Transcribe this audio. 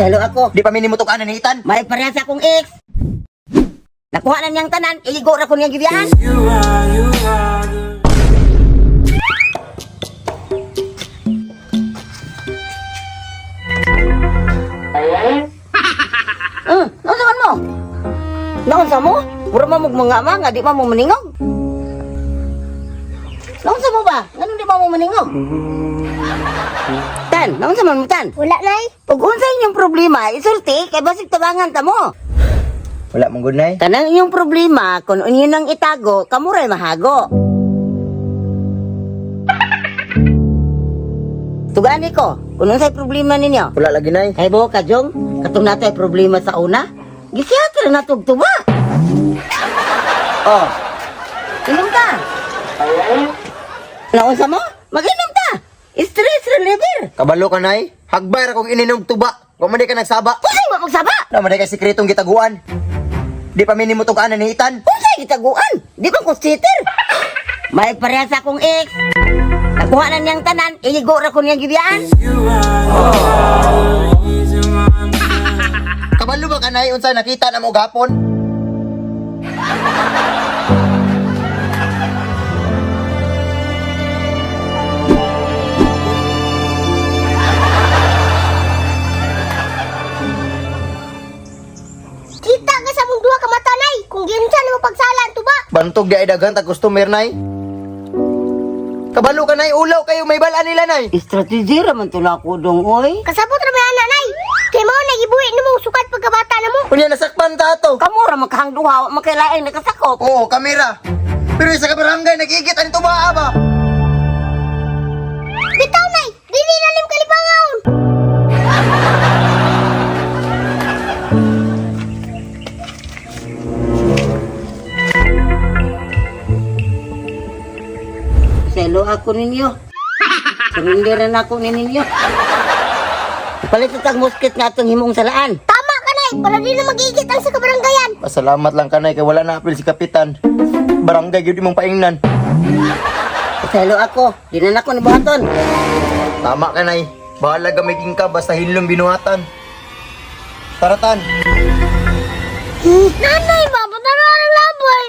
Selo ako. Di pa minimo tukanan ni Itan. May parehas akong ex. Nakuha na niyang tanan, iligo ra ko niyang gibiyaan. Naunsa man mo? Naunsa mo? Mura man mong mga ama nga di man mo maningog. Naunsa mo ba? Nganong di man mo maningog? Tan, naunsa man mo tan? Wala, Nay. Pag unsa inyong problema, isulti kay basig tabangan ta mo. Wala mong good nay. Kanang inyong problema, kung inyo nang itago, kamuray mahago. Tugani ko, kung unsay problema ninyo. Wala lagi nay. Kay bo ka jong, katong natay problema sa una, gisihat ra natog tuba. Oh. Inom ta. Naunsa mo? Mag-inom ta. Stress reliever. Kabalo ka nay. Hagbay ra kong ininom tuba. Wa man di ka nagsaba. Unsay wa magsaba? Na man di ka sikretong gitaguan. Di pa minimo tukanan ni Itan. Unsay gitaguan? Di ba ko cheater? May parehas akong ex. Nakuha na niyang tanan, iligo ra ko niyang gibiyaan. Kabalo ba ka nay unsa nakita na mo gapon? Kita ka sa mong duha ka mata, Nay. Kung giunsa nimo pagsala ang tuba. Bantog di ay daghan tag customer nay. Kabalo ka nay, ulaw kayo may balaan nila nay. Strategy ra man to nako dong oy. Kasabot ra may ana, Nay. Kay mao na gibuhi nimo sukat pagkabata namo. Unya nasakpan ta ato. Kamo ra makahang duha, wa makailaing nakasakop. Oo, kamera. Pero isa ka barangay nagigit ani tuba ba? Bitaw, Nay. Dili na lim kalipangaon. Selo ako ninyo. Surrender na ako ni ninyo. Palit tag musket nga atong himong salaan. Tama ka, Nay. Para di na magigit ang sa kabaranggayan. Pasalamat lang kanay kay wala na apil si kapitan. Barangay gyud imong paingnan. Selo ako, di na nako ni buhaton. Tama ka nay. Bahala gamitin ka basta hinlong binuhatan. Taratan. Nanay, ba? Pataro ang laboy.